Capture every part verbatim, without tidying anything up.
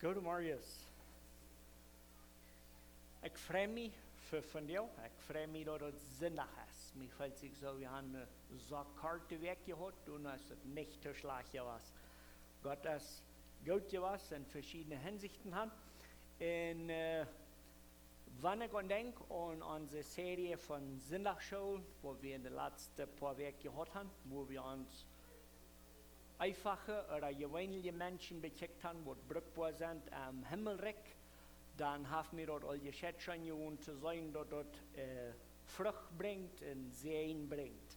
Goedemorjes. Ekj frei mie fa vondoag. Ekj frei mie daut et Sindach es. Mie felt sikj soo, wie haben eene soo korte Wäakj jehaut, doano es et nich too schlajcht jewast. Gott es goot jewast en veschiedne Hinsichten han. Un, äh, wan ekj aun denkj aun onse Serie von Sindachschool, waut wie en de latste poa Wäakj jehaut han, wua wie ons eefache ooda jeweenelje Menschen bekjikjt han, waut brukboa sent aum Himmelrikj, dan haft mie daut aul jeschet scheen jewoont to seenen, daut daut, äh, Frucht brinjt un Säajen brinjt.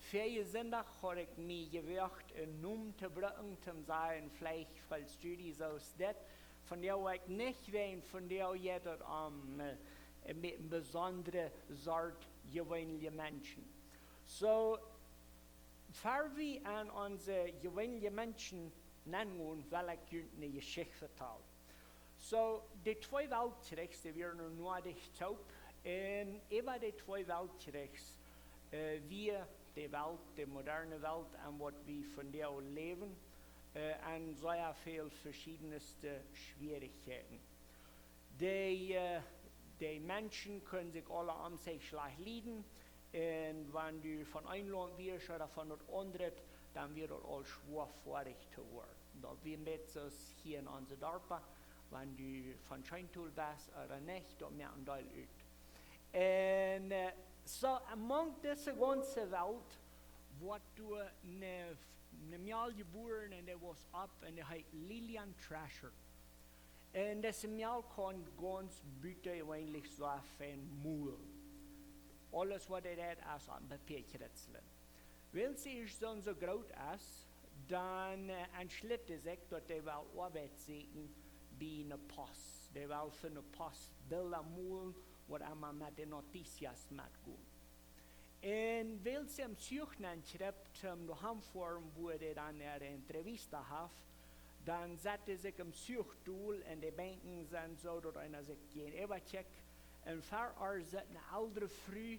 Väaje Sindach haud ekj mie jewoacht, een Nomen to brucken, to sajen, veleicht, veleicht Judy, soo es dit. Vondoag woa ekj nich wäajen, vondoag jeit et om, äh, eene besondre Sort jeweenelje Menschen. Soo, ea wie aun onse jeweenelje Menschen nengonen, well ekj junt eene Jeschicht vetalen. Soo, de twee Weltkjrichs, dee wieren nu noadich toop. Un äwa de twee Weltkjrichs, äh, wia de Welt, de moderne Welt, en waut wie vondoag läwen, äh, en sea väl veschiedenste Schwierichkjeiten. De, äh, de Menschen kunnen sikj aula om sikj schlajcht lieden. Un wan du von een Launt wieescht ooda von daut aundre, dan wia daut aul schwoa foadich to woaren. Daut wia een bät soo aus hia en onse Darpa, wan du von Scheentul best ooda nich, daut moakt een Deel ut. Un, äh, soo, among dise gaunze Welt woat doa eene, eene Mejal jebuaren un dee wos opp un dee heet Lillian Trasher. Un dise Mejal kaun gaunz butajeweenlich soo fein molen. Aules waut dee deit es aun Papia krutslen. Wiels see ieescht dan soo groot es, dan, äh, entschlit see sikj daut see well Oabeit sieekjen bie eene Post. See well fa eene Post Bilda molen, waut emma met de noticias metgonen. Un wiels see em Zuch nenn kjriept, ähm, doahan foaren, wua dee dan äare entrevista haft, dan sat see sikj em Zuch dol un de Benkj sent soo daut eena sikj jäajenäwa kjikjt. Un ver äa sitt eene eldre Fru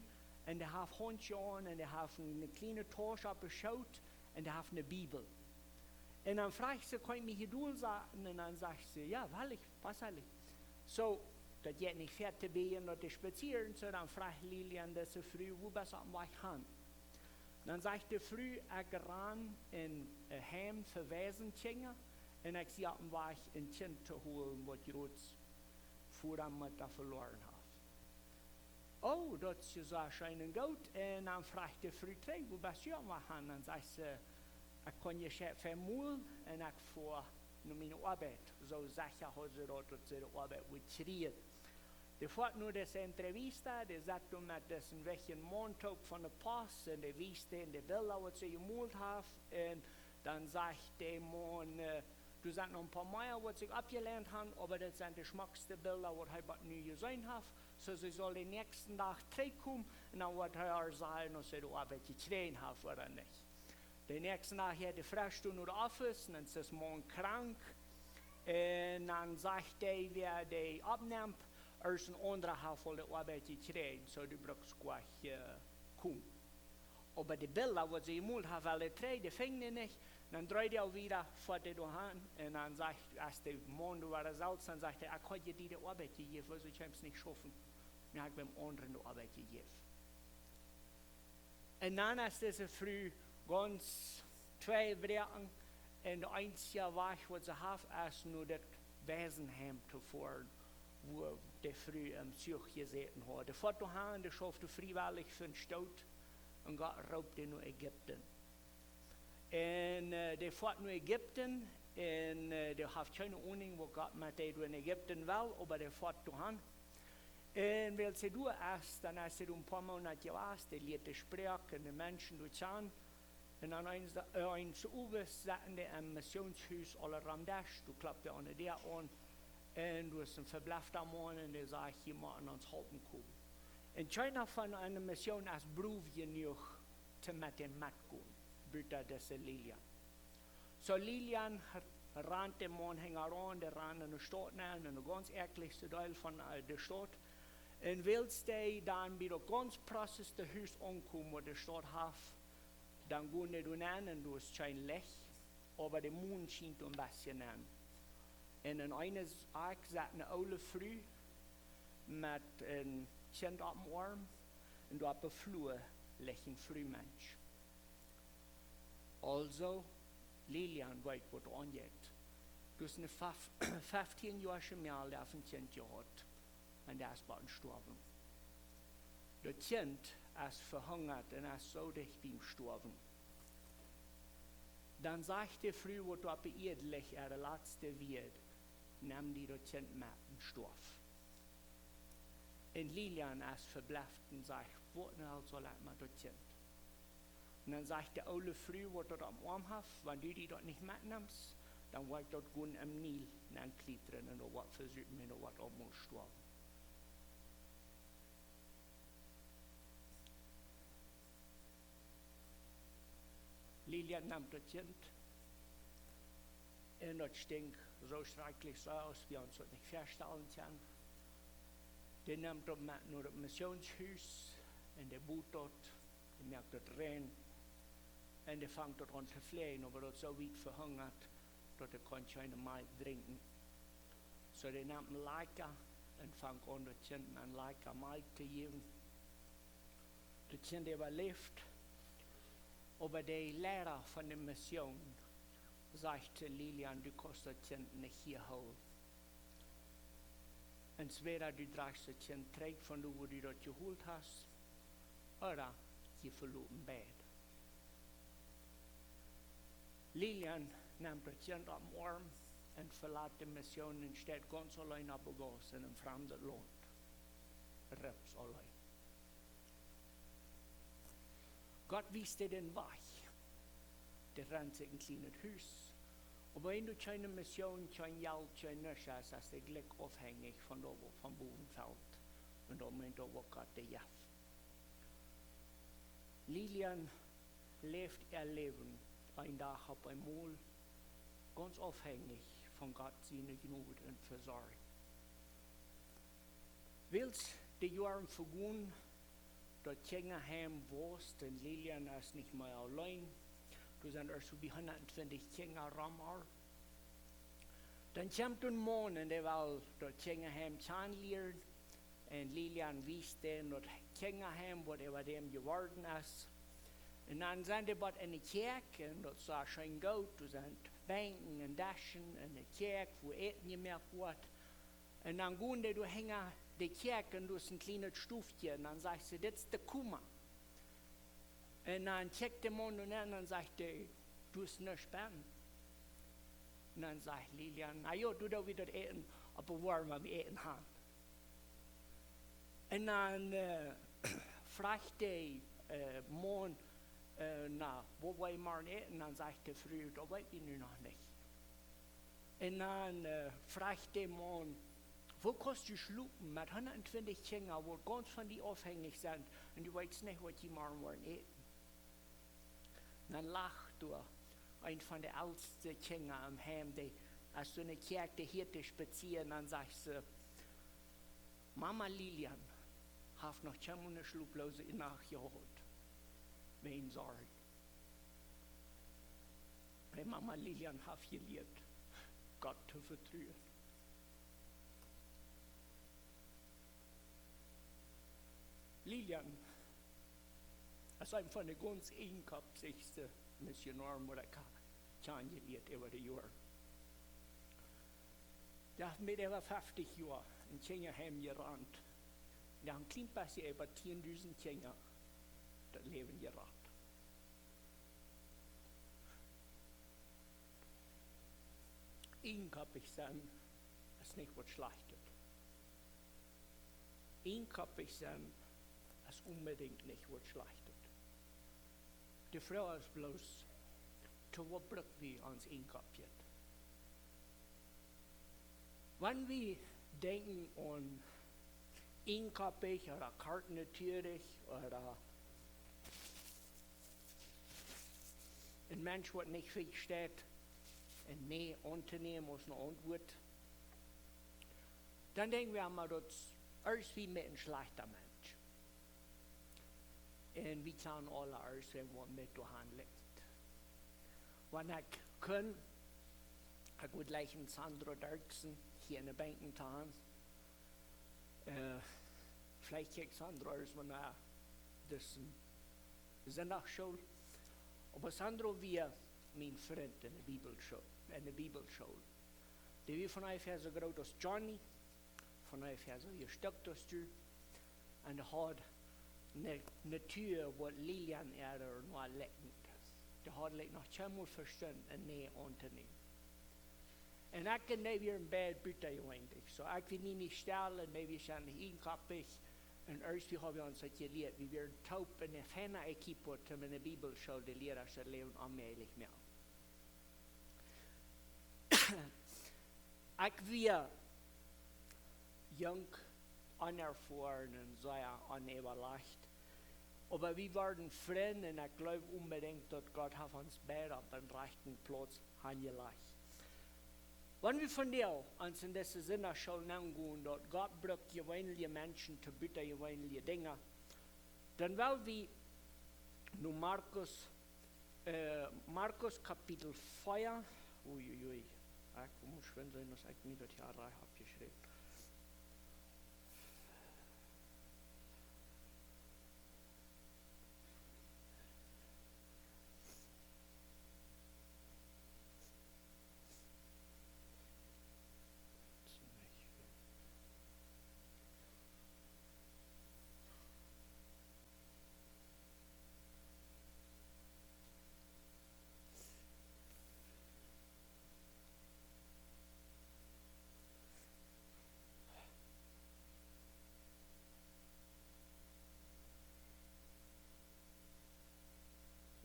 un dee haft Hauntje aun un dee haft eene kjliene Tausch opp äa Schoot un dee haft eene Bibel. Un dan fruach see: "Kaun ekj mie hia dol saten?" Un dan sajcht see: "Jo, woll ekj, waut well ekj?" Soo, daut jeit nich väa to bäjen, daut dee spazieren, soo dan fruach Lillian dise Fru: "Wua best du oppem Wajch han?" Dan sajcht de Fru: "Ekj ran en een Heim fa Waisenkjinja un ekj sie oppem Wajch een Kjint to holen waut jrods Voda un Mutta veloaren haft." "Oh, daut es je sea scheen un goot." Un dan fruach de Fru trigj: "Wua best du oppem Wajch han?" Dan sajcht see: "Ekj kaun je sche-, vemolen un ekj foa no miene Oabeit. Soo secha haud see daut, daut see de Oabeit wudd kjrieen." Dee foat no dise entrevista, dee sat doa met disen wajchen Maun toop von de Post un dee wiest dän de Bilda waut see jemolt haft. Un dan sajcht de Maun, äh: "Doa sent noch een poa mea waut sikj oppjelient han, oba daut sent de schmockste Bilda waut hee bat nu jeseenen haft. Soo, see saul dän näakjsten Dach trigjkomen un dan woat hee äa sajen aus see de Oabeit jekjräajen haft ooda nich." Dän näakjsten Dach jeit de Fru no de Office un dan es de Maun krank. Un dan sajcht dee, wäa dee oppnemt: "Ieescht een aundra haft aul de Oabeit jekjräajen, soo du brukst goanich, äh, komen." Oba de Bilda waut see jemolt haft, well dee trigj, dee finjt dee nich. Dan dreid dee aul wieda, foat dee doahan un dan sajcht, aus de Maun doa wada selfst, dan sajcht hee: "Ekj haud je die de Oabeit jejäft, wuarom kjenst du nich schaufen?" "Jo, ekj hab dän aundren de Oabeit jejäft." Un dan es dise Fru gaunz tweibroaken un de eensje Wajch waut see haft es no daut Waisenheim to foaren, wua de Fru em Zuch jesäten haud. Dee foat doahan, dee schauft doa friewelich fa een Stoot un Gott roopt dee no Ägipten. Un, äh, dee foat no Ägipten un, äh, dee haft kjeene Aununk waut Gott met dee doa en Ägipten well, oba dee foat doahan. Un wiels see doa es, dan es see doa een poa Moonat jewast, dee lieet de Sproak un de Menschen doa kjanen. Un dan eens, äh, eens Owes sitten dee em Missionshus aula rom Desch, doa klopt wäa aun de Däa aun. Un doa es een veblefta Maun un dee sajcht: "Jie motten ons halpen komen." Un kjeena von de Mission es brow jenuach to met dän metgonen, buta dise Lillian. Soo Lillian rant dän Maun hinjaraun, dee rant en de Staut nenn, en de gaunz äakjlichste Deel von, äh, de Staut. Un wiels dee dan bie daut gaunz prosseste Hus aunkomen waut de Staut haft, dan gonen dee doa nenn un doa es kjeen Licht, oba de Mon schient doa een bät nenn. Un en eene Akj saut eene oole Fru met een Kjint opp dän Oarm un doa opp de Flua lach een Frumensch. Aulsoo, Lilian weet waut aunjeit. Daut es eene fef-, feftieen Joa Mejal, dee haft een Kjint jehaut. Un dee es boolt jestorwen. Daut Kjint es vehungat un es soo dicht biem Stoawen. Dan sajcht de Fru, waut doa opp de Ieed lach, äare latste Wieed: Nemm die daut Kjint met un stoaw. Un Lilian es veblefft un sajcht: Waut nu saul ekj met daut Kjint? Un dan sajcht de oole Fru, waut daut aum Oarm haft: Wan du die daut nich metnemst, dan woa ekj daut gonen em Nil nenkjlietren un doa woat vesupen un doa woat daut mol stoawen. Lilian nemt daut Kjint. Un daut stinkjt soo schrakjlich, soo aus wie ons daut nich väastalen kjennen. Dee nemt daut met no daut Missionshus un dee but daut, dee moakt daut rein. Un dee fangt daut aun to fläajen, oba daut es soo wiet vehungat, daut et kaun kjeene Malkj drinkjen. Soo dee nemt een Laka un fangt aun daut Kjint een Laka Malkj to jäwen. Daut Kjint äwaläft, oba de Leida von de Mission sajcht to Lilian: Du kaust daut Kjint nich hia hoolen. Entwäda du drajchst daut Kjint trigj von doa, wua du daut jeholt hast, ooda jie veloten beid. Lilian nemt daut Kjint opp dän Oarm un velat de Mission un steit gaunz auleen opp de Gauss en een framdet Launt. Rips auleen. Gott wiest äa dän Wajch. Dee rent sikj een kjlienet Hus. Oba wan du kjeene Mission, kjeen Jelt, kjeen nuscht hast, es dee jlikj aufhenjich von daut, waut von bowen felt. Un daut meent uk, waut Gott die jeft. Lilian läft äa Läwen een Dach opp eemol gaunz aufhenjich von Gott siene Jnod un Vesorjen. Wiels de Joaren vegonen, daut Kjinjaheim wausst un Lilian es nich mea auleen. Doa sent aul soo bie hundat twintich Kjinja rom ar. Dan kjemt een Maun un dee well daut Kjinjaheim kjanen lieren. Un Lilian wiest dän daut Kjinjaheim, waut äwa däm jeworden es. Un dan sent dee bie eene Kjäakj, un daut sach scheen goot, doa sent Benkjen un Deschen un eene Kjäakj, wua Äten jemoakt woat. Un dan gonen dee doa hinja de Kjäakj un doa es een kjlienet Stofkje, un dan sajcht see: Dit es de Koma. Un dan kjikjt de Maun doa nenn un sajcht dee: Doa es nuscht bennen. Un dan sajcht Lilian: Na jo, doa doo wie daut Äten oppbewoaren, wan wie Äten haben. Un dan, äh, fruach de, äh, Maun, äh, na, waut wie morjen äten, dan sajcht de Fru: Daut weet wie nu noch nich. Un dan, äh, fruach de Maun: Wua kaust du schlopen met hundat twintich Kjinja, waut gaunz von die aufhenjich sent, un du weetst nich, waut jie morjen woaren äten? Dan lacht doa eent von de elste Kjinja em Heim, dee es soo enne Kjäakj de Häad to spazieren, dan sajcht see: Mama Lilian haft noch kjeenmol eene schloploose Nacht jehaut wäajen Sorjen. Wiels Mama Lilian haft jelieet, Gott to vetruen. Lilian es eent von de gaunz ieejenkoppsche Missionoaren, waut ekj ha kjanen jelieet äwa de Joaren. Dee haft met äwa feftich Joa een Kjinjaheim jerant. Dee haft een kjlien bät äwa tiendusent Kjinja daut Läwen jerat. Ieejenkoppich sennen es nich waut Schlajchtet. Ieejenkoppich sennen es onbedinjt nich waut Schlajchtet. De Froag es bloos, to waut bruck wie ons Ieejenkoppich? Wan wie denkjen aun ieejenkoppich ooda kortnätich ooda een Mensch, waut nich vesteit een Nä auntonämen aus eene Auntwuat, dan denkj wie emma, daut es irjentwäa een schlajchta Mensch. Un wie kjennen aule irjentwäm, waut met doa aunleit. Wan ekj kunn, Ekj wudd jleichen Sandro Derksen hia enne Benkj to han. Veleicht kjikjt Sandro ieescht mol no dise Sindachschool. Oba Sandro wia mien Frint enne Bibelschool, enne Bibelschool. Dee wia onjefäa soo groot aus Johnny, onjefäa soo jestokjt aus du. Un dee haud ne, ne Natua waut Lilian äa noa likjent. Dee haud, like, noch kjeenmol vestonen, een Nä auntonämen. Un ekj un dee wieren beid butajeweenlich. Soo, ekj wia nie nich stell un dee wia nich ieejenkoppich. Un ieescht wie hauden ons daut jelieet. Wie wieren toop eene feine Equipo, toom enne Bibelschool de Liera daut Läwen onmäajlich moaken. Ekj wia junk, onerfoaren un sea onäwalajcht. Oba wie worden Frind un ekj jleew onbedinjt daut Gott haft ons beid opp dän rajchten Plauz hanjelajcht. Wan wie vondoag ons en dise Sindachschool nengonen, daut Gott brukt jeweenelje Menschen to butajeweenelje Dinja, dan well wie no Markus, äh, Markus Kapitel vea. Uiuiui. Ekj mott schwind sennen, aus ekj mie daut hia rajcht hab jeschräwen.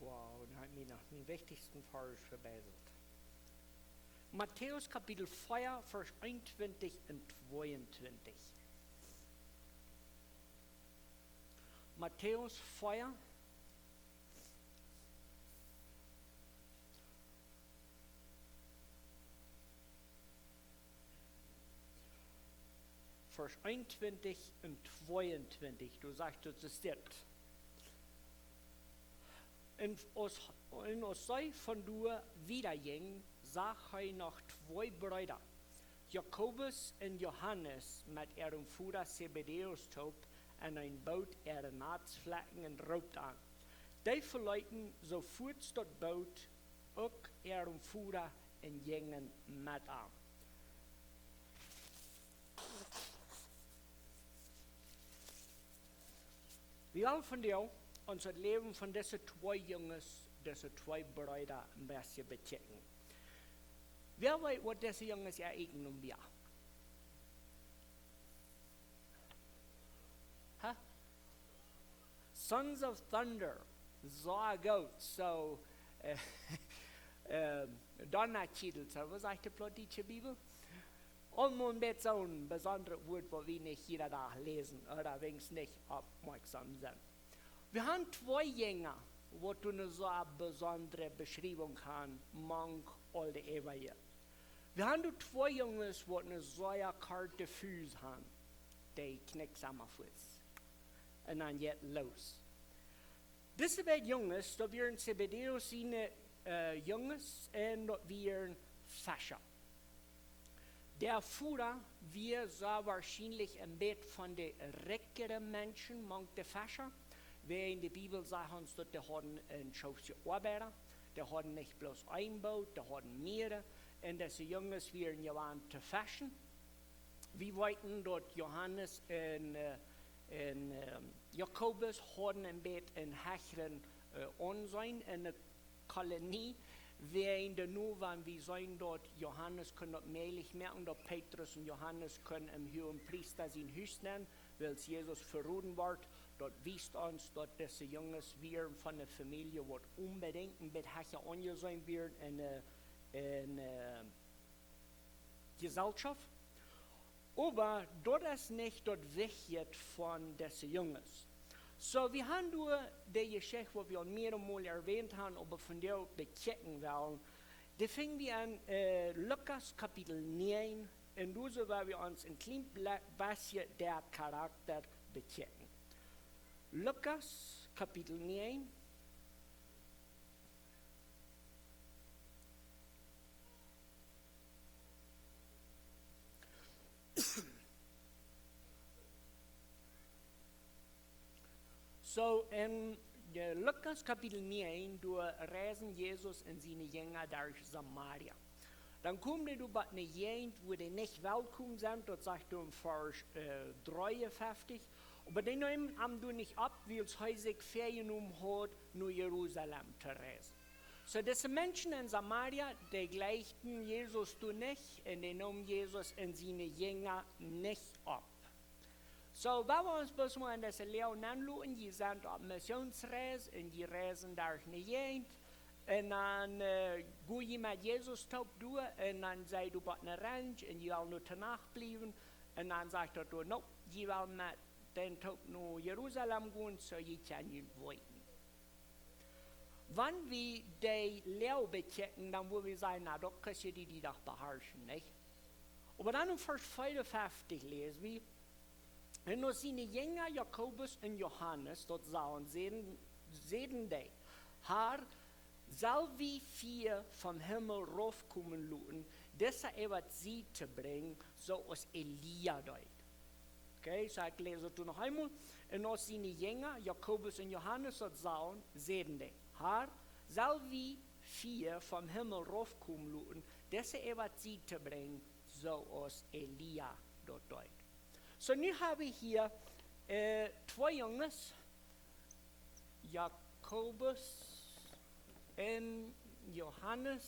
Wow, dan hab ekj mie noch mien wichtichsten Varsch vebieselt. Matäus Kapitel vea, Varsch eenuntwintich un tweeuntwintich. Matäus vea, Varsch eenuntwintich un tweeuntwintich, doa sajcht et, es dit. Un aus, un aus see von doa wieda jinjen, sach hee noch twee Breeda, Jakobus un Johanes, met äaren Voda Zebedäus toop, en een Boot äare Natz flekjen un roopt an. Dee veleeten soo fuats daut Boot, uk äaren Voda, un jinjen met am. Wie wellen vondoag ons daut Läwen von dise twee Junges, dise twee Breeda, een bät bekjikjen. Wäa weet, waut dise Junges äa Eajennoma wia? Huh? Sons of Thunder. Soo goot. Soo, äh, äh, Donnerkjädel, soo, waut sajcht de plautdietsche Bibel? Aulmol een bät soon besondret Wuat, waut wie nich jieda Dach läsen, ooda weens nich oppmoakjsom sent. Wie haben twee Junges, waut eene soo besondre Beschriewunk haben, mank aul de äwaje. Wie haben doa twee Junges, waut eene soo korte Fuß haben, dee kjnikjt emma fuats. Un dan jeit et loos. Dise beid Junges, daut wieren Zebedäus siene, äh, Junges, un daut wieren Fescha. De Voda wia sea woarschienlich een bät von de rikjere Menschen mank de Fescha. Wie enne Bibel sajcht ons, daut dee hauden een Schoofje Oabeida, dee hauden nich bloos een Boot, dee hauden mearere. Un dise Junges wieren jewant to feschen. Wie weeten, daut Johanes un, äh, un, ähm, Jakobus hauden een bät een hechret, äh, Aunseenen enne Kolonie, wäajen de Nomen, wie seenen, daut Johanes kunn daut mäajlich moaken, daut Petrus un Johanes kunnen em Huagenpriesta sien Hus nenn, wiels Jesus veroden wort. Daut wiest ons, daut dise Junges wieren von eene Famielje, waut onbedinjt een bät hecha aunjeseenen wieren en, äh, en, äh, Jeselschoft. Oba daut es nich daut Wichtje von dise Junges. Soo, wie haben doa de Jeschicht, waut wie aul mearemol erwähnt haben, oba vondoag bekjikjen wellen. Dee finj wie en, äh, Lukas Kapitel näajen, un doa sell wie ons een kjlien ble-, bät dän Karakta bekjikjen. Lukas Kapitel näajen. So, en, äh, Lukas Kapitel näajen, doa reisen Jesus un siene Jinja derch Samaria. Dan komen dee doa bie eene Jäajent, wua dee nich welkom sent, daut sajcht doa en Varsch, äh, dreeunfeftich. Oba dee neemen am doa nich opp, wiels hee sikj väajenomen haud, no Jerusalem to reisen. So, dise Menschen en Samaria, dee jlikjten Jesus doa nich un dee neemen Jesus un siene Jinja nich opp. So, wan wie ons bloos mol en dise Läajen nenloten, jie sent opp Missionsreis un jie reisen derch eene Jäajent. Un dan, äh, go jie met Jesus toop doa un dan sie jie opp eene Ranch un jie wellen doa to Nacht bliewen. Un dan sajcht daut doa: "Nope, jie wellen met dän toop no Jerusalem gonen, so jie kjennen junt weeten." Wan wie dee Läajen bekjikjen, dan wudd wie sajen: "Na, daut kaust du die doch beharschen, nich?" Oba dan en Varsch veeaunfeftich läs wie: "Un aus siene Jinja Jakobus un Johanes daut sagen, säden, säden dee: Herr, sell wie Fia vom Himmel raufkomen loten, dise äwa die to brinjen, soo aus Elia deed?" Okay, so ekj läs daut noch eemol. "Un aus siene Jinja Jakobus un Johanes daut sagen, säden dee: Herr, sell wie Fia vom Himmel raufkomen loten, dise äwa die to brinjen, soo aus Elia daut deed?" So, nu hab wie hia, äh, twee Junges, Jakobus un Johanes.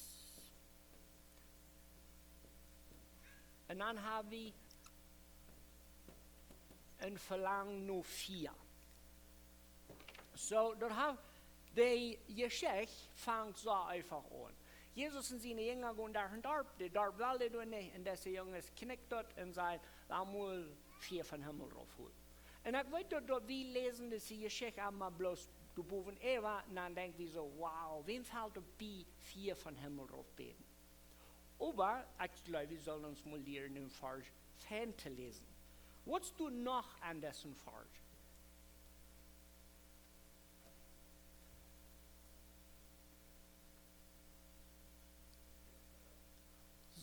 Un dan hab wie een Velangen no Fia. So, daut haft, de Jeschicht fangt soo eefach aun. Jesus un siene Jinja gonen derch een Darp, daut Darp well dee doa nich, un dise Junges kjikjen daut un sajen: "Lot mol Fia vom Himmel raufkomen." Un ekj weet daut, daut wie läsen dise Jeschicht emma bloos doa bowen äwa, un dan denkj wie soo: "Wow, wäm felt daut bie, Fia vom Himmel rauf bäden?" Oba ekj jleew, wie sellen ons mol lieren, een Varsch fein to läsen. Waut es doa noch aun disen Varsch?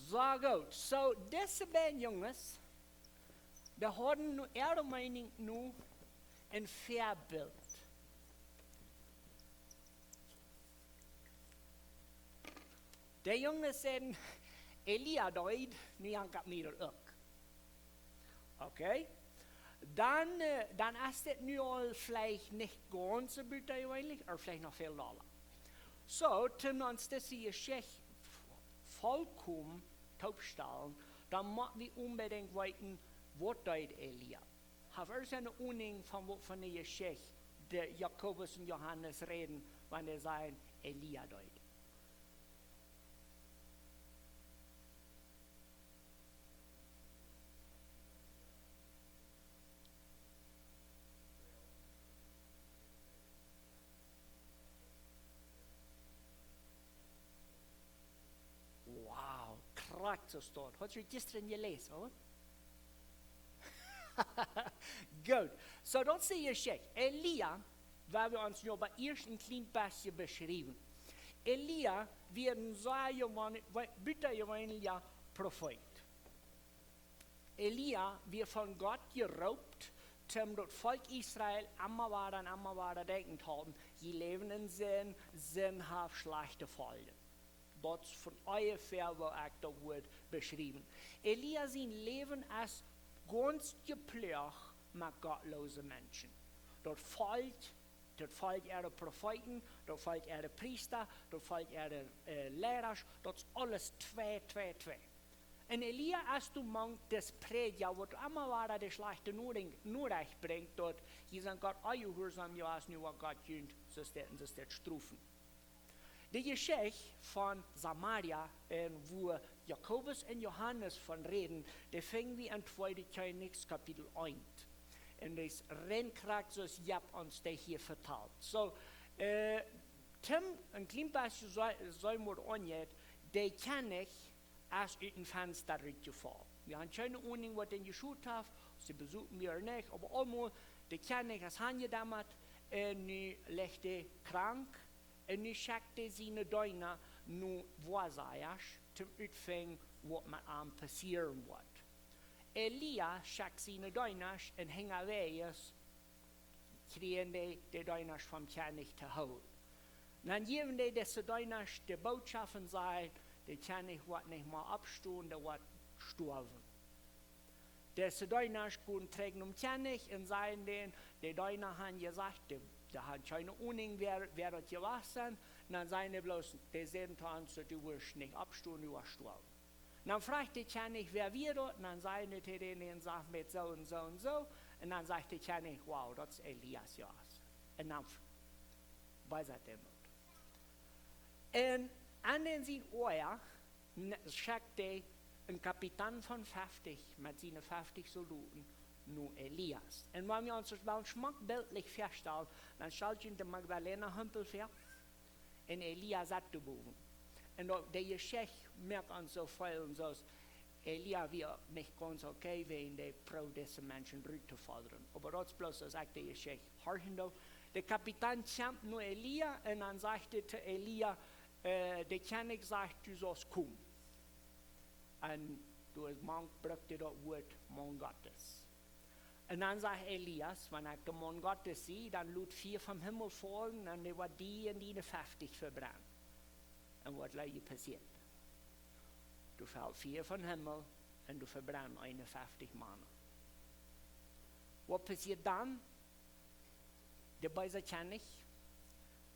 Soo goot. So, dise beid Junges, dee hauden nu äare Meenunk nu een Väabilt. De Junges säden: "Elia deed, nu jankat mie daut uk." Okay? Dan, äh, dan es dit nu aul veleicht nich gaunz soo butajeweenlich, oba veleicht noch väl dolla. So, toom ons dise Jeschicht volkomen toopstalen, dan mott wie onbedinjt weeten, waut deed Elia. Haft jie eene Ahnung von waut fa eene Jeschicht de Jakobus un Johanes räden, wan dee sajen, Elia deed? Wow, krakjt soo steit. Haud jie jistren jeläsen, ooda? Goot. So, daut es de Jeschicht. Elia, woa wie ons nu oba ieescht een kjlien bät beschriewen. Elia wia een sea jewan-, we-, butajeweenlicha Profeet. Elia wia von Gott jeroopt, om daut Volkj Israel emma wada un emma wada denkjen to hoolen: Jie läwen en Sind, Sind haft schlajchte Foljen. Daut es von onjefäa, woo ekj daut wudd beschriewen. Elia sien Läwen es gaunz jeplocht met gottloose Menschen. Daut Volkj, daut Volkj äare Profeeten, daut Volkj äare Priesta, daut Volkj äare, äh, Leidasch, daut es aules twee, twee, twee. Un Elia es doa mank dise Prädja, waut emma wada de schlajchte Norecht, Norecht brinjt, daut jie sent Gott onjehuarsaum jewast, nu woat Gott junt soo steit un soo steit strofen. De Jeschicht von Samaria, un wua Jakobus un Johanes von räden, dee finj wie en Tweede Kjennichs Kapitel eent. Un daut es rein krakjt soo aus Jep ons daut hia vetalt. So, äh, toom een kjlien bät soo, soo mol aunjeit, de Kjennich es ut een Fensta rutjefollen. Wie haben kjeene Ahnung, waut am jeschult haft, see besocht mie nich, oba aulemol, de Kjennich es aunjedoamat, un nu licht hee krank, un nu schekjt hee siene Deena no Woasajasch, toom utfinjen, waut met am passieren woat. Elia schekjt siene Deena un hinjawäajes kjrieen dee de Deenasch vom Kjennich to hoolen. Dan jäwen dee dise Deenasch de Bootschoft un sajen: De Kjennich woat nich mea oppstonen, dee woat stoawen. Dise Deenasch gonen trigj nom Kjennich un sajen dän: De Deena han jesajcht, dee, dee han kjeene Oninj, wäa, wäa daut jewast es. Un dan sajen dee bloos: Dee säden to ons, daut du wurscht nich oppstonen, du woascht stoawen. Dan fruacht de Kjennich: Wäa wia daut? Un dan sajen dee to dän, dän sajcht met soo un soo un soo. Un dan sajcht de Kjennich: Wow, daut es Elias, jo. Un dan f-, wia daut dän Mot. Un aun dän sien Oaja ne-, schekjt hee een Kapitan von feftich met siene feftich Soldoten no Elias. Un wan wie ons daut wellen schmock bildlich väastalen, dan stalt junt de Magdalena Humpel väa un Elia saut doa bowen. Un daut, de Jeschicht moakt ons soo feelen, soo aus Elia wia nich gaunz okay, wäajen dee proowd dise Menschen rut to fodren. Oba daut es bloos, aus ekj de Jeschicht horchen doo. De Kapitan kjemt no Elia un dan sajcht hee to Elia: Äh, de Kjennich sajcht, du saust komen. Un doa mank brukt hee daut Wuat Maun Gottes. Un dan sajcht Elias: Wan ekj de Maun Gottes sie, dan lot Fia vom Himmel faulen un dee woat die un diene feftich vebrennen. Un waut jleew jie passieet? Doa felt Fia vom Himmel un doa vebrennen eenenfeftich Mana. Waut passieet dan? De beesa Kjennich,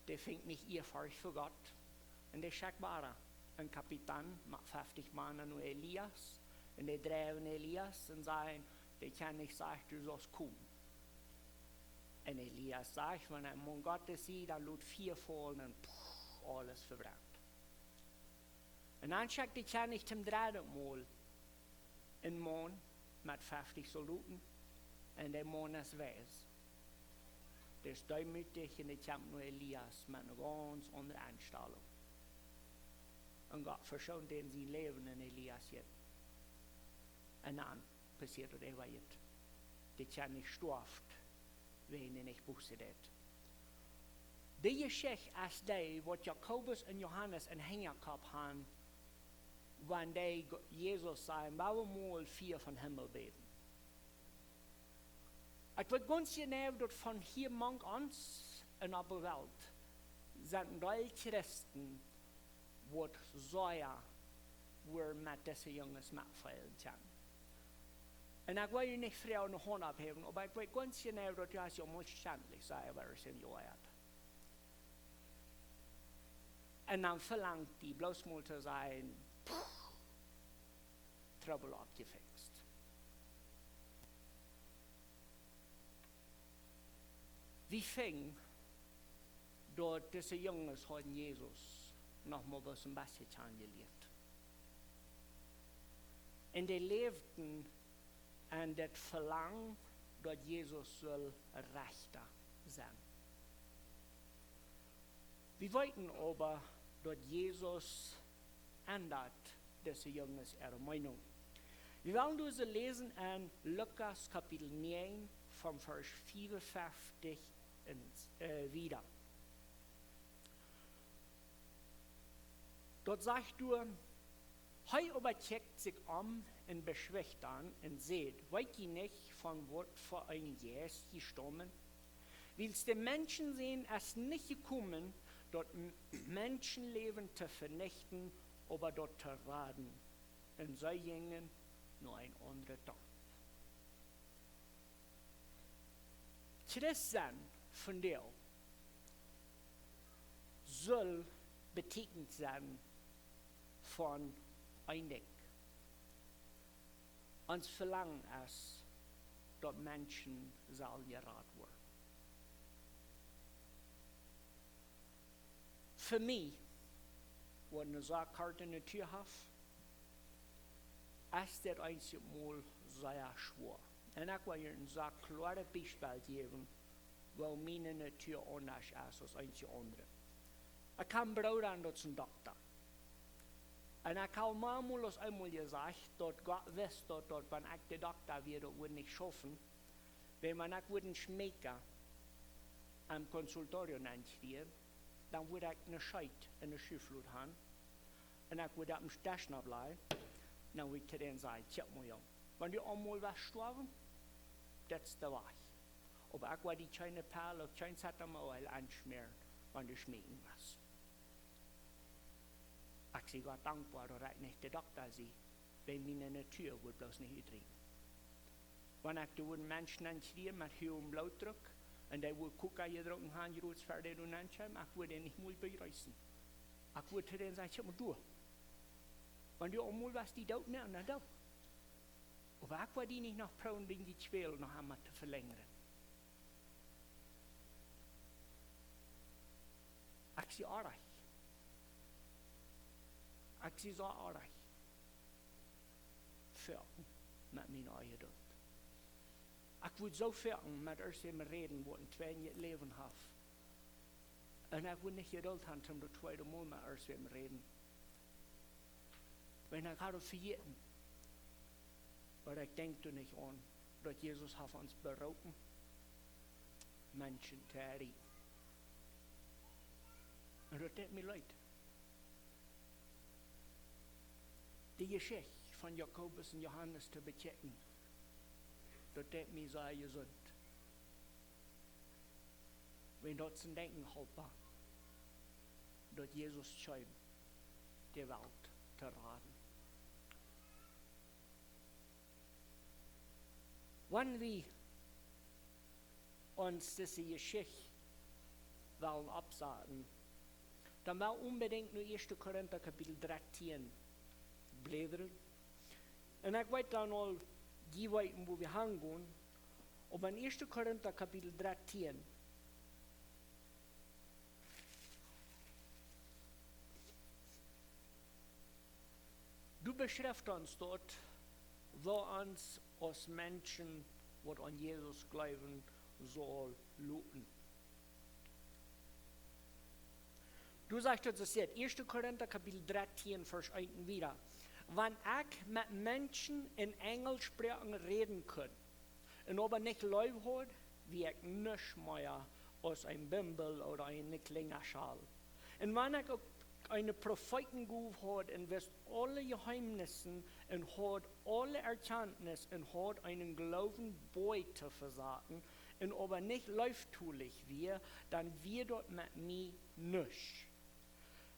dee finjt nich Ea fa Gott. Un dee schekjt wada een Kapitan met feftich Mana no Elias. Un dee dreiwen Elias un sajen: De Kjennich sajcht, du saust komen. Un Elias sajcht: Wan ekj Maun Gottes sie, dan lot Fia faulen un pff, aules vebrennt. Un dan schekjt de Kjennich toom dredden Mol een Maun met feftich Soldoten. Un de Maun es wies. Dee es deemootich un dee kjemt no Elias met eene gaunz aundre Enstalunk. Un Gott veschoont dän sien Läwen un Elias jeit. Un dan passieet daut äwa jeit. De Kjennich stoaft, wäajen hee nich Buss deed. De Jeschicht es dee, waut Jakobus un Johanes em Hinjakopp han, wan dee Go-, Jesus sajen: Well wie mol Fia vom Himmel bäden. Ekj weet gaunz jeneiw, daut von hia mank ons un opp de Welt sent een Deel Christen, waut sea woaren met dise Junges metfeelen kjennen. Un ekj well junt nich froagen ne Haunt opphäwen, oba ekj weet gaunz jeneiw, daut jie es jo mol schentlich, saj ekj, wäa es en jo ea. Un dan velangt dee bloos mol to sajen: Pff, Trubbel oppjefikjst. Wie finjen, daut dise Junges hauden Jesus noch mau bloos een bät kjanen jelieet. Un dee läwden en daut Velangen, daut Jesus sull Rechta sennen. Wie weeten oba, daut Jesus endat dise Junges äare Meenunk. Wie wellen dise läsen en Lukas Kapitel näajen, von Varsch fiefunfeftich un, äh, wieda. Daut sajcht doa: Hee oba kjikjt sikj om un beschwicht an un säd: Weet jie nich, von waut fa een Jeist jie staumen? Wiels de Menschensän es nich jekomen, daut M-, Menschenläwen to venichten, oba daut to raden. Un see jinjen no een aundren Doop. Christ sennen vondoag sull betieekjent sennen von een Dinkj. Ons Velangen es, daut Menschen sellen jerat woaren. Fa mie, waut eene sea korte Natua haft, es dit eenjemol sea schwoa. Un ekj well junt een sea kloaret Biespel jäwen, woo miene Natua aundasch es aus eenje aundre. Ekj hab een Brooda, un daut es een Dokta. Un ekj hab am mol aus eemol jesajcht, daut Gott wist, daut, daut wan ekj de Dokta wia, daut wudd nich schaufen. Wiels wan ekj wudd een Schmeekja em Consultorio nenkjrieen, dan wudd ekj eene Scheet enne Schuflod han. Un ekj wudd opp dän Desch nopp lajen. Dan wudd ekj to dän sajen: Kjikj mol, Jung, wan du eemol wurscht stoawen, daut es de Wajch. Oba ekj woa die kjeene Pell, uk kjeen Zetamol aunschmäaren, wan du schmeekjen west. Ekj sie Gott dankboa, daut ekj nich de Dokta sie, wiels miene Natua wudd bloos nich utrieekjen. Wan ekj doa wudden Menschen auntreffe met huagen Blootdruck, un dee wudden Coca jedrunken haben, jrots ver dee doa aunkjeemen, ekj wudd dee nich mol bejreessen. Ekj wudd to dän sajen: "Kjikj mol doa. Wan du aul mol west die doot moaken, dan doot. Oba ekj woa die nich noch proowen, dien Jekwäl noch eemol to velenjren." Ekj sie oajch. Ekj sie soo oajch. Foaken met miene Jedult. Ekj wudd soo foaken met irjentwäm räden, waut een tweedet Läwen haft. Un ekj wudd nich Jedult haben, om daut tweede Mol met irjentwäm räden. Wan ekj haud daut vejäten. Oba ekj denkj doa nich aun, daut Jesus haft ons beroopen, Menschen to erretten. Un daut deit mie leet. De Jeschicht von Jakobus un Johanes to bekjikjen, daut deit mie sea jesunt. Wan daut toom Denkjen halpt, daut Jesus kjeem, de Welt to raden. Wan wie ons dise Jeschicht wellen oppsaten, dan well onbedinjt no Ieeschte Korinta Kapitel dartieen bläden. Un ekj weet dan aul, jie weeten, wua wie hangonen, oba en Ieeschte Korinta Kapitel dartieen, doa beschrift ons daut, woo ons aus Menschen, waut aun Jesus jleewen, saul loten. Doa sajcht daut, daut sajcht, Ieeschte Korinta Kapitel dartieen, Varsch eent un wieda: "Wan ekj met Menschen en Enjelsproaken räden kunn, un oba nich Leew haud, wia ekj nuscht mea aus een Bimbel ooda eene Kjlinjaschal. Un wan ekj uk eene Profeetengoow haud un wist aule Jeheemnisse un haud aule Erkjantnis un haud eenen Gloowen boajch to vesaten un oba nich leeftolich wia, dan wia daut met mie nuscht.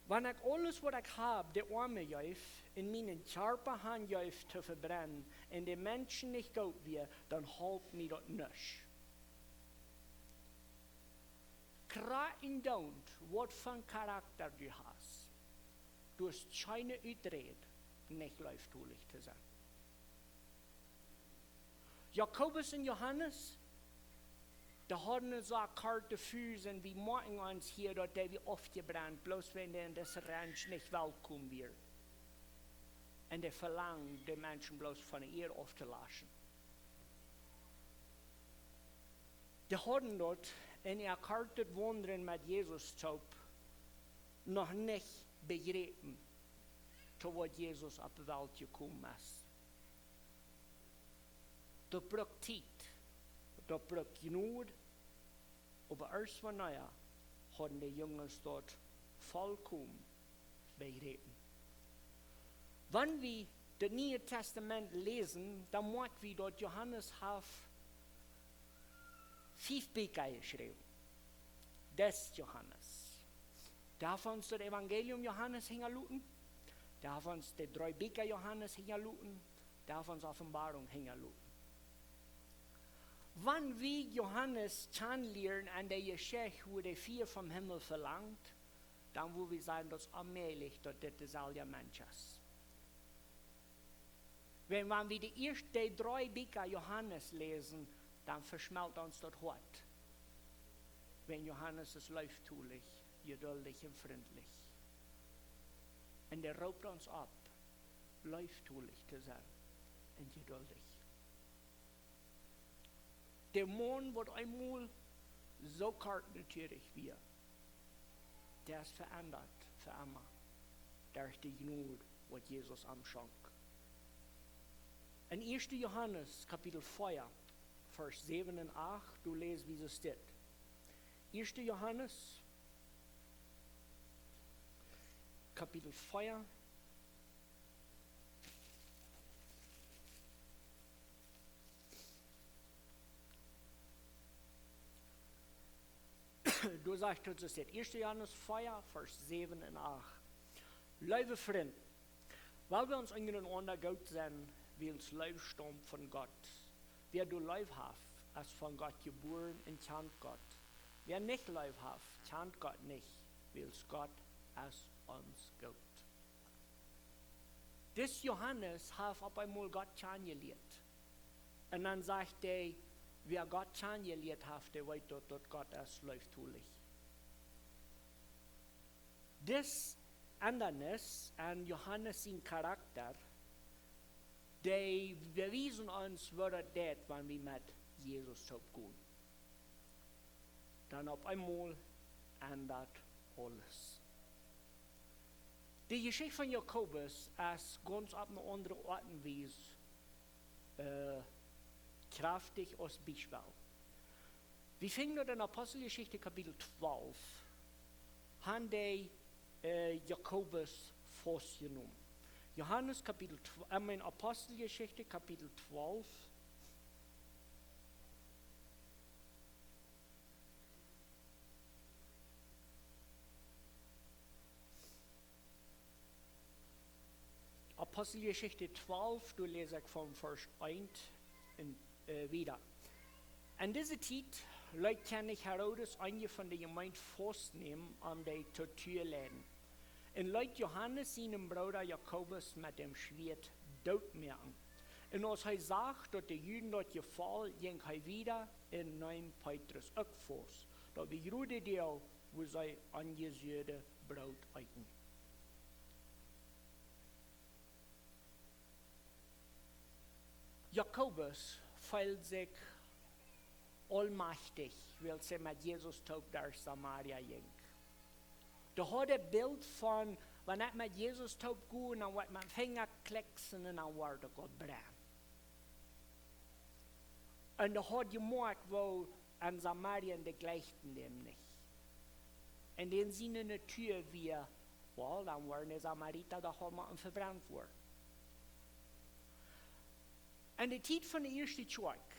Wan ekj aules, waut ekj hab, de Oame jeef un mienen Kjarpa hanjeef to vebrennen un de Menschen nich goot wia, dan holp mie daut nuscht." Krakjt endoont, waut fa een Karakta du hast, du hast kjeene Uträd, nich leeftolich to sennen. Jakobus un Johanes, dee hauden een soo kortet Fuse, un wie moakjen ons hia, daut dee wia aufjebrennt, bloos wan dee en dise Ranch nich welkom wieren. Un dee velangden, de Menschen bloos von de Ieed auftowaschen. Dee hauden daut en äa kortet Waundren met Jesus toop noch nich bejräpen, to waut Jesus opp de Welt jekomen es. Daut brukt Tiet, daut brukt Jnod, oba ieescht wanea hauden de Junges daut volkomen bejräpen. Wan wie daut Niee Tastament läsen, dan moakj wie, daut Johanes haft fief Bieekja jeschräwen. Daut es Johanes. Dee haft ons daut Evangelium Johanes hinjaloten. Dee haft ons de dree Bieekja Johanes hinjaloten. Dee haft ons Openboarunk hinjaloten. Wan wie Johanes kjanen lieren aun de Jeschicht, woo dee Fia vom Himmel velangt, dan wudd wie sajen, daut es onmäajlich, daut dit deselwja Mensch es. Wan, wan wie de ieeschte dree Bieekja Johanes läsen, dan veschmelt ons daut Hoat. Wan Johanes es leeftolich, jeduldich un frintlich. Un dee roopt ons opp, leeftolich to sennen un jeduldich. De Maun, waut eemol soo kortnatuarich wia, dee es veendat fa emma derch de Jnod, waut Jesus am schonk. En ieeschte Johanes, Kapitel vea, Varsch säwen un acht, doa läs wie soo dit. ieeschte Johanes, Kapitel vea, Sajcht ons dit, ieeschte Johanes vea, Varsch säwen un acht. Leewe Frind, well wie ons unjarenaunda goot sennen, wiels Leew staumt von Gott. Wäa doa Leew haft, es von Gott jebuaren un kjant Gott. Wäa nich Leew haft, kjant Gott nich, wiels Gott es ons goot. Dis Johanes haft opp eemol Gott kjanen jelieet. Un dan sajcht hee, wäa Gott kjanen jelieet haft, dee weet daut, daut Gott es leeftolich. Dis Endanis en Johanes sien Karakta, dee bewiesen ons, woo daut deit, wan wie met Jesus toop gonen. Dan opp eemol endat aules. De Jeschicht von Jakobus es gaunz opp eene aundre Oat un Wies, äh, kjraftich aus Biespel. Wie finjen daut en Aposteljeschicht Kapitel twalf, han dee, äh, Jakobus faustjenomen. Johanes Kapitel twalf, äh, meen, Aposteljeschicht Kapitel twalf. Aposteljeschicht twalf, doa läs ekj von Varsch eent un, äh, wieda. En dise Tiet leet Kjennich Herodes eenje von de Jemeent faustnämen, om dee to Tua leiden. Un leet Johanes sienen Brooda Jakobus met däm Schwieet dootmoaken. Un aus hee sach, daut de Juden daut jefoll, jinkj hee wieda un neem Petrus uk faust. Daut wia jrod de Doag, wua see onjesuadet Broot eeten. Jakobus feeld sikj aulmajchtich, wiels hee met Jesus toop derch Samaria jinkj. Dee haud daut Bilt von, wan ekj met Jesus toop go, dan woa ekj met Finja kliksen un dan woa ekj goot brennen. Un dee haud jemoakjt, woo en Samaria, dee jlikjten däm nich. Un dän siene Natua wia, well, dan woaren de Samarita doch aul mau vebrennt woaren. En de Tiet von de ieeschte Kjoakj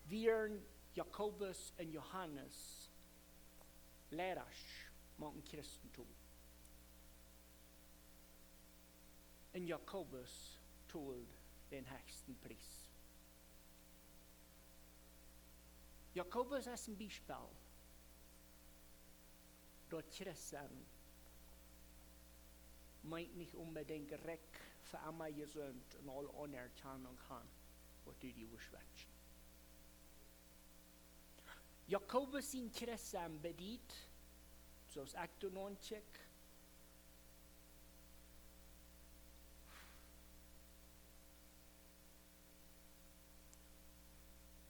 wieren Jakobus un Johanes Leida mank daut Christentum. Un Jakobus told dän hechsten Pries. Jakobus es een Biespel, daut Christ sennen meent nich onbedinjt rikj, fa emma jesunt un aule Aunerkjanunk han, waut du die wurscht wenschen. Jakobus sien Christ sennen bediet, soo aus ekj doa nonkjikj,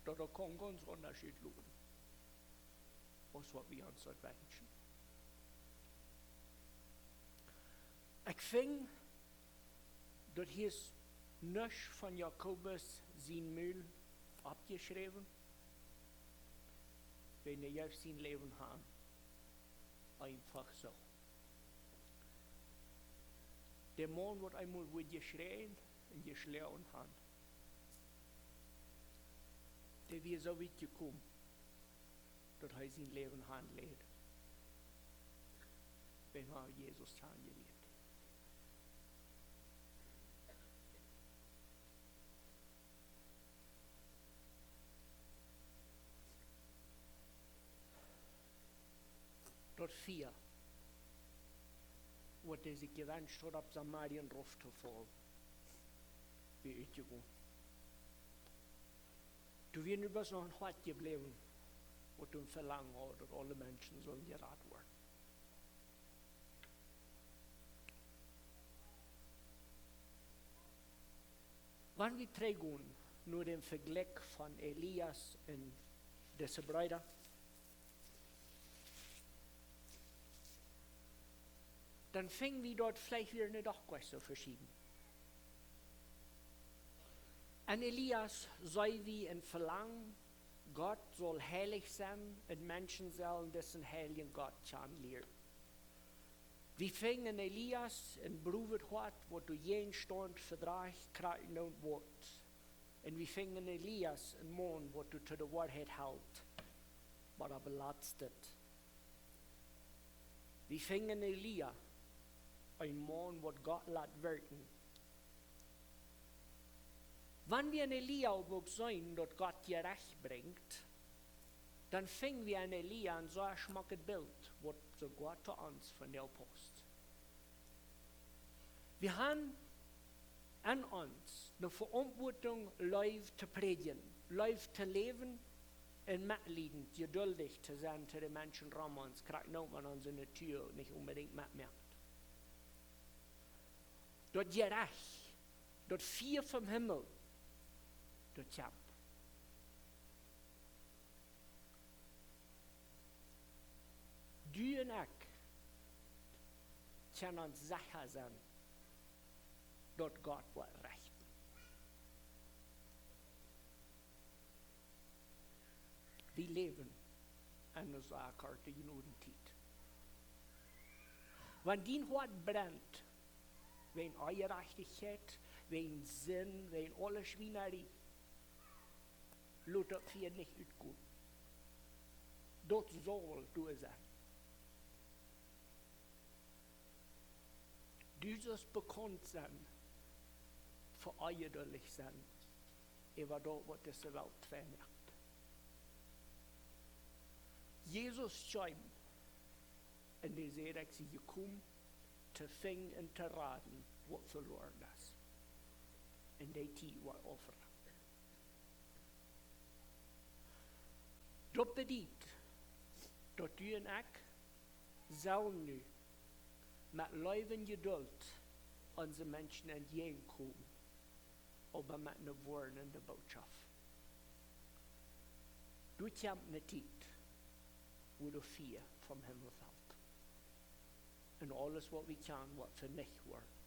daut daut kaun gaunz unjascheedlich loten, aus waut wie ons daut wenschen. Ekj finj, daut hia es nuscht von Jakobus sien Mul oppjeschräwen, wiels hee jeef sien Läwen han. Eenfach soo. De Maun, waut eemol wort jeschräajen un jeschloagen han, dee wia soo wiet jekomen, daut hee sien Läwen han läd, wan hee Jesus kjanen jelieet. Daut Fia, waut hee sikj jewenscht haud, opp Samaria rauf to faulen, wia utjegonen. Doa wia nu bloos noch een Hoat jebläwen, waut doa een Velangen haud, daut aule Menschen sullen jerat woaren. Wan wie trigjgonen no dän Vejlikj von Elias un dise Breeda, dan finj wie daut veleicht wia nich doch krakjt soo veschieden. En Elias see wie een Velangen, Gott saul heilich sennen un Menschen sellen disen heiljen Gott kjanen lieren. Wie finjen Elias een broavet Hoat, waut doa jäajenstaunt vedrajcht, krakjt endoont woat. Un wie finjen Elias een Maun, waut doa to de Woarheit helt, oba daut belatst et. Wie finjen Elia, een Maun, waut Gott lat werkjen. Wan wie en Elia uk seenen, daut Gott Jerecht brinjt, dan finj wie en Elia een sea schmocket Bilt, waut soogoa to ons vondoag pausst. Wie haben aun ons de Veauntwuatunk, Leew to prädjen, Leew to läwen un metliedent, jeduldich to sennen to de Menschen rom ons, krakjt soo aus onse Natua nich onbedinjt metmoakt. Daut Jerecht, daut Fia vom Himmel, daut kjemt. Du un ekj kjennen ons secha sennen, daut Gott woat rechten. Wie läwen en eene sea korte Jnodentiet. Wan dien Hoat brent, wäajen Onjerajchtichkjeit, wäajen Sind, wäajen aule Schwienarie, lot daut Fia nich utgonen. Daut saul doa sennen. Du saust bekaunt sennen fa onjeduldich sennen äwa daut, waut dise Welt twei moakt. Jesus kjeem un dee säd: "Ekj sie jekomen to finjen un to raden, waut veloaren es." Un dee Tiet woat aufjeloten. Daut bediet, daut du un ekj sellen nu met Leew un Jeduld onse Menschen entjäajenkomen, oba met eene woarnende Botschaft. Doa kjemt eene Tiet, wua daut Fia vom Himmel felt. Un aules, waut wie kjanen, woat venicht woaren.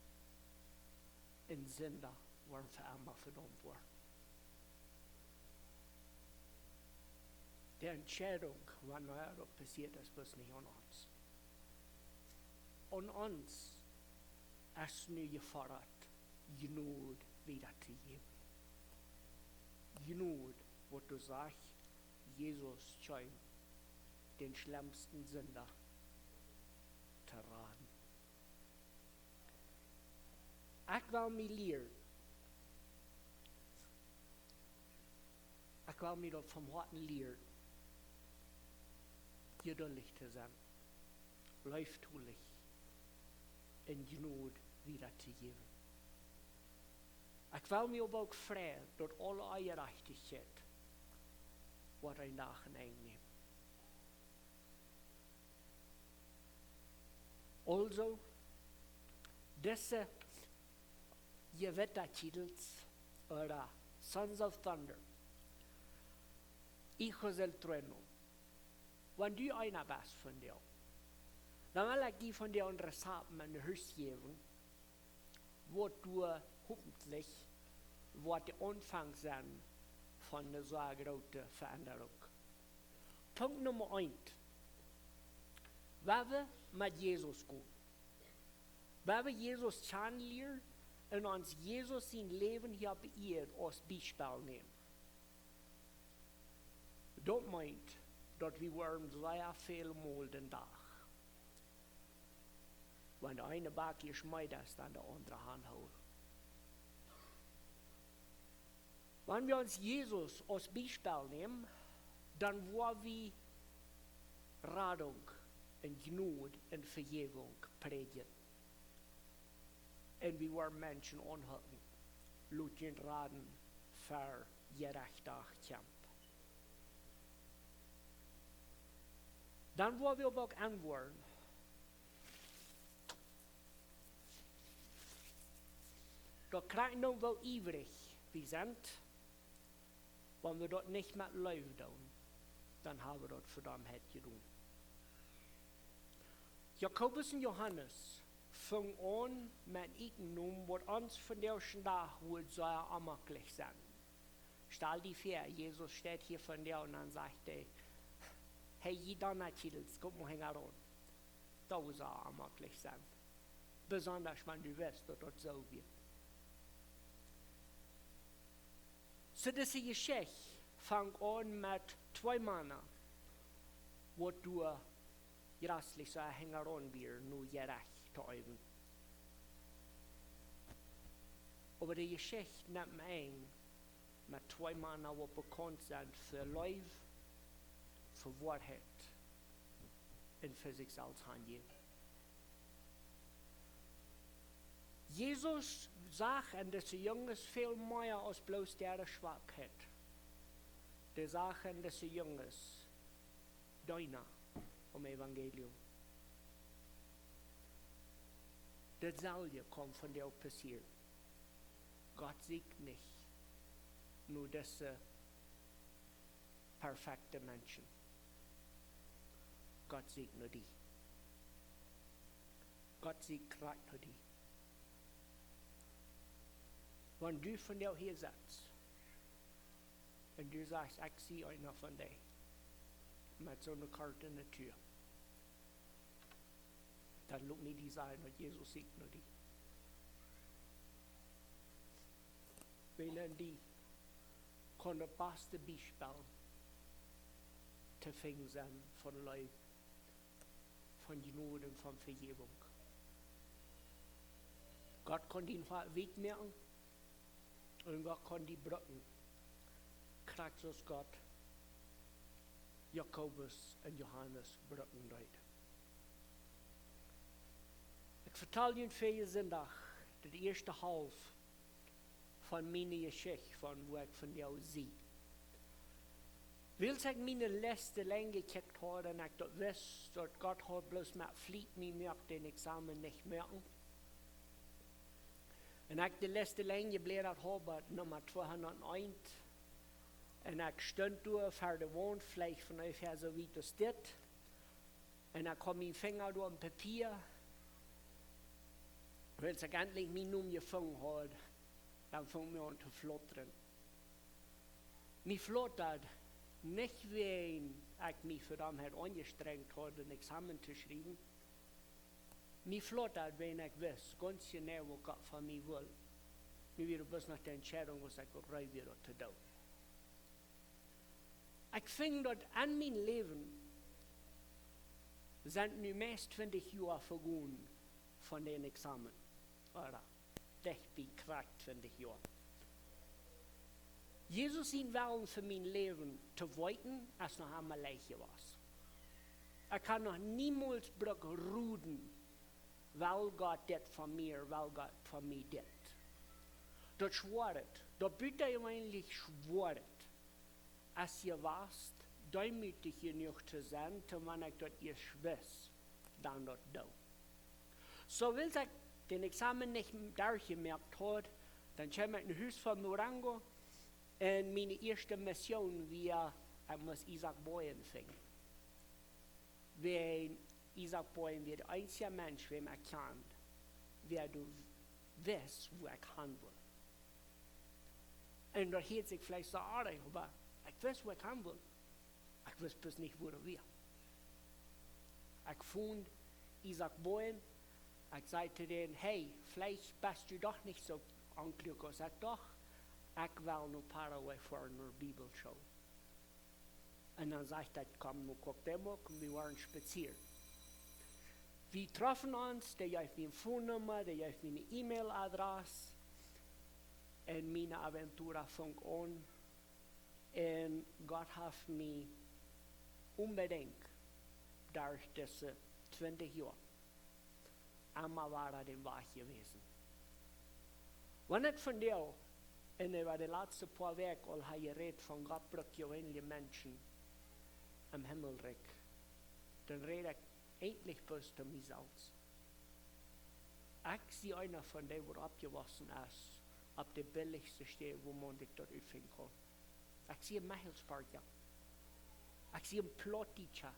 Un Sinda woaren fa emma vedaumt woaren. De Entscheidunk, wanea daut passieet, es bloos nich aun ons. Aun ons es nu jefodat, Jnod wieda to jäwen. Jnod, waut doa sajcht, Jesus kjeem, dän schlemmsten Sinda to raden. Ekj well mie lieren, ekj well mie daut vom Hoaten lieren, jeduldich to sennen, leeftolich un Jnod wieda to jäwen. Ekj well mie oba uk freien, daut aule Onjerajchtichkjeit woat een Dach een Enj nämen. Aulsoo, dise Jewettakjiedels, ooda Sons of Thunder, Hijos del Trueno, wan du eena best von dee, dan well ekj die vondoag een Rezapt met no Hus jäwen, waut du hoffentlich woat de Aunfank sennen von eene sea groote Veendrunk. Punkt Numma eent. Wan wie met Jesus gonen, wan wie Jesus kjanen lieren un ons Jesus sien Läwen hia opp de Ieed aus Biespel nämen, daut meent, daut wie woaren sea väl mol dän Dach, wan de eene Bak jeschmäat es, dan de aundre aunhoolen. Wan wie ons Jesus aus Biespel nämen, dan woa wie Radunk un Jnod un Vejäwunk prädjen. Un wie woaren Menschen aunhoolen, lot junt raden, ver Jerecht Dach kjemt. Dan woa wie oba uk enwoaren, daut krakjt nu woo iewrich wie sent, wan wie daut nich met Leew doonen, dan ha wie daut vedaumt jedonen. Jakobus un Johanes fungen aun met een Nomen, waut ons vondoag dän Dach wudd sea onjemaklich sennen. Stal die väa, Jesus steit hia vondoag un dan sajcht hee: "Hey, jie Donnakjiedels, komt mol hinjaraun." Daut wudd sea onjemaklich sennen. Besonda wan du wist, daut daut soo wia. Soo, dise Jeschicht fangt aun met twee Mana, waut doa jraslich soo hinjaraun wia, nu Jerecht to eewen. Oba de Jeschicht nemt mie enj met twee Mana, waut bekaunt sent fa Leew, fa Woarheit un fa sikj selfst hanjäwen. Jesus sach en dise Junges väl mea aus bloos äare Schwakheit. Dee sach en dise Junges Deena vom Evangelium. Daut selwje kaun vondoag passieren. Gott sieekjt nich no dise perfekte Menschen. Gott sieekjt no die. Gott sieekjt krakjt no die. Wan du vondoag hia sitst un du sajchst: "Ekj sie eena von dee met soone Kort en de Tua," dan lot mie die sajen, daut Jesus sieekjt no die. Wiels en die kaun daut baste Biespel to finjen sennen von Leew, von Jnod un von Vejäwunk. Gott kaun die noch wiet moaken un Gott kaun die brucken, krakjt soo aus Gott Jakobus un Johanes brucken deed. Ekj vetal junt väaje Sindach de ieeschte Halft von miene Jeschicht, von woo ekj vondoag sie. Wiels ekj miene List lang jekjikjt haud un ekj daut wist, daut Gott haud bloos met Fliet mie moakt dän Examen nich moaken. Un ekj de List lang jeblädat haud bie Numma tweehundat eent. Un ekj stunt doa ver de Waunt, veleicht von onjefäa soo wiet aus dit. Un ekj haud mien Finja doa opp Papia. Wiels ekj endlich mienen Nomen jefungen haud, dan funk mie aun to flotren. Mie flotad nich, wäajen ekj mie fa dän haud aunjestrenjt haud, een Examen to schriewen. Mie flotad, wäajen ekj wist gaunz jeneiw, waut Gott von mie wull. Nu wia bloos noch de Entscheidunk, waut ekj reed wia, daut to doonen. Ekj funk daut en mien Läwen sent nu meist twintich Joa vegonen von dän Examen. Ooda dicht bie krakjt twintich Joa. Jesus sien Wellen fa mien Läwen to weeten es noch emma leicht jewast. Ekj hab noch niemols brukt roden, well Gott dit von mie, well Gott von mie dit. Daut Schwoaret, daut butajeweenlich Schwoaret, es jewast, deemootich jenuach to sennen, to wan ekj daut ieescht wist, dan daut doonen. Soo, wiels ekj dän Examen nich derchjemoakt haud, dan kjeem ekj no Hus von Durango un miene ieeschte Mission wia, ekj must Isaak Boyen finjen. Wäajen Isaak Boyen wia de eensje Mensch, wäm ekj kjand, wäa doa wist, wua ekj han wull. Un daut hieet sikj veleicht soo oajch, oba ekj wist, wua ekj han wull. Ekj wist bloos nich, wua daut wia. Ekj funk Isaak Boyen. Ekj säd to dän: "Hey, veleicht best du doch nich soo onkluak aus ekj docht. Ekj well no Paraguay foaren no de Bibelschool." Un dan säd ekj: "Komm no Cuauhtémoc un wie woaren spazieren." Wie troffen ons, dee jeef mie eene Phonenumma, dee jeef mie een E-Mail-Adress. Un miene Aventura funk aun. Un Gott haft mie onbedinjt derch dise twintich Joa emma wada dän Wajch jewäsen. Wan ekj vondoag un äwa de latste poa Wäakj aul hab jerät von Gott brukt jeweenelje Menschen em Himmelrikj, dan räd ekj eejentlich bloos to mie selfst. Ekj sie eena von dee, waut oppjewossen es opp de billichste Städ, wua maun sikj daut utfinjen kaun. Ekj sie een Mechelspartja. Ekj sie een Plautdietscha.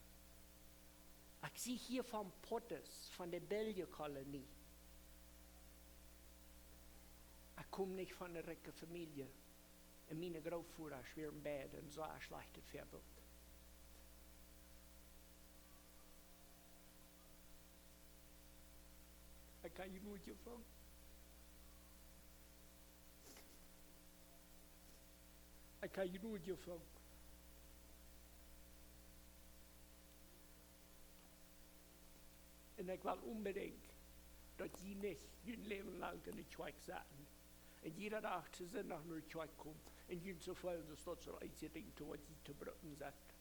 Ekj sie hia von Pottes, von de Belgier Kolonie. Ekj kom nich von eene rikje Famielje. Un miene Grootvodasch wieren beid een sea schlajchtet Väabilt. Ekj hab Jnod jefungen. Ekj hab Jnod jefungen. Ekj well onbedinjt, daut jie nich jun Läwen lang enne Kjoakj setten un jieda Dach to Sindach no de Kjoakj komen un junt soo feelen, daut daut soo eent es, Dinkj, waut jie to brucken sent.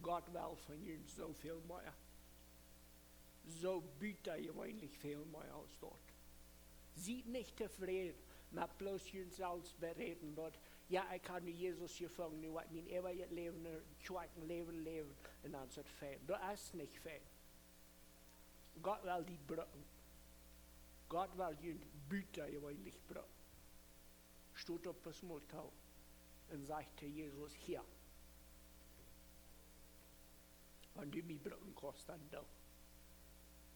Gott well von junt soo väl mea. Soo butajeweenlich väl mea aus daut. Siet nich tofräd met bloos junt selfst beräden, daut: "Jo, ekj hab nu Jesus jefungen, nu woa ekj mien eewjet Läwen, een Kjoakjenläwen läwen un dan es et fein." Daut es nich fein. Gott well die brucken. Gott well junt butajeweenlich brucken. Stot opp eemol too un sajcht to Jesus: "Hia, wan du mie brucken kaust, dan doo."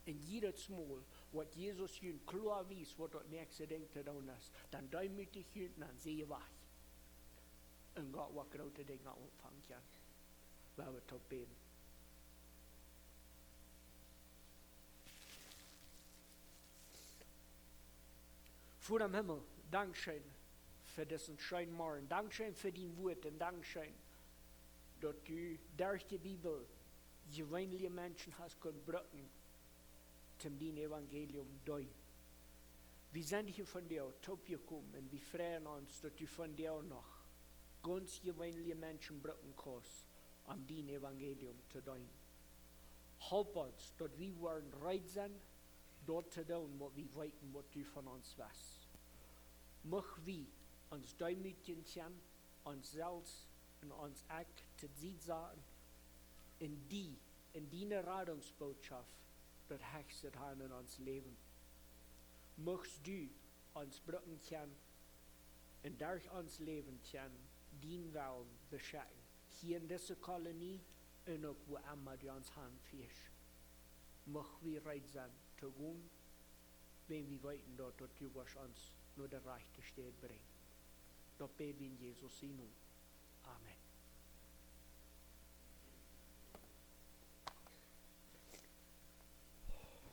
Un jiedet Mol, waut Jesus junt kloa wiest, waut daut näakjste Dinkj to doonen es, dan deemootich junt un dan sie wajch. Un Gott woat groote Dinja aunfangen kjennen. Lot ons toop bäden. Voda em Himmel, dankscheen fa disen scheenen Morjen. Dankscheen fa dien Wuat un dankscheen, daut du derch de Bibel jeweenelje Menschen hast kunt brucken, toom dien Evangelium deenen. Wie sent hia vondoag toopjekomen un wie freien ons, daut du vondoag noch gaunz jeweenelje Menschen brucken kaust, om dien Evangelium to deenen. Help ons, daut wie woaren reed sennen, daut to doonen, waut wie weeten, waut du von ons west. Mucht wie ons deemootjen kjennen, ons selfst un ons Ekj to Sied saten, un die, un diene Radungsbootschoft, daut hechste han en ons Läwen. Muchst du ons brucken kjennen un derch ons Läwen kjennen dienen Wellen beschekjen, hia en dise Kolonie un uk wua emma du ons han fieescht. Mucht wie reed sennen to gonen, wan wie weeten, daut, daut du woascht ons no de rajchte Städ brinjen. Daut bäd wie en Jesus sien Nomen. Amen.